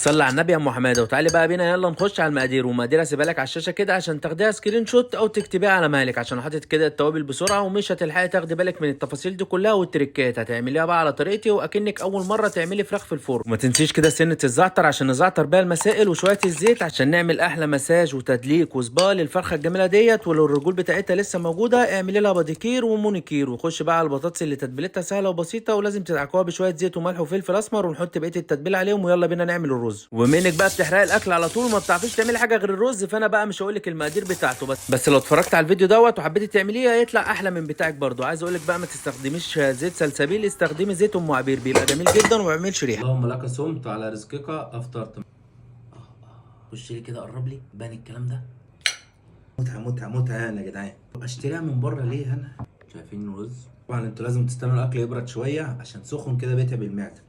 صلي على النبي يا ام حمادة، وتعالي بقى بينا يلا نخش على المقادير. ومقادير هسيبها لك على الشاشة كده عشان تاخديها screenshot او تكتبيها على مهلك، عشان حاطط كده التوابل بسرعة ومش هتلحقي تاخدي بالك من التفاصيل دي كلها والتريكات. هتعمليها بقى على طريقتي واكنك اول مرة تعملي فراخ في الفرن. وما تنسيش كده سنة الزعتر عشان نزعتر بيها المسائل، وشوية الزيت عشان نعمل احلى مساج وتدليك وسبا للفرخه الجميلة ديت. ولو الرجول بتاعتها لسه موجودة اعملي لها باديكير ومونيكير. وخش بقى على البطاطس اللي تتبيلتها سهلة وبسيطة، ولازم تدعكوها بشوية زيت وملح وفلفل اسمر، ونحط بقية التتبيله عليهم. ويلا بينا نعمل الرز. ومنك بقى بتحرقي الاكل على طول وما بتعرفيش تعملي حاجة غير الرز، فانا بقى مش هقول لك المقادير بتاعته، بس لو اتفرجت على الفيديو دوت وحبيتي تعمليه هيطلع احلى من بتاعك برضو. عايز اقول لك بقى ما تستخدميش زيت سلسبيل، استخدمي زيت ام عبير، بيبقى جميل جدا وما بيعملش ريحه. اللهم لك صمت على رزقك افطرت. خش لي كده، قرب لي بان الكلام ده. متعه متعه متعه يعني يا جدعان. اشتريها من بره ليه انا؟ شايفين الرز؟ طبعا انتوا لازم تستنوا الاكل يبرد شوية عشان سخن كده بيتعب المعدة.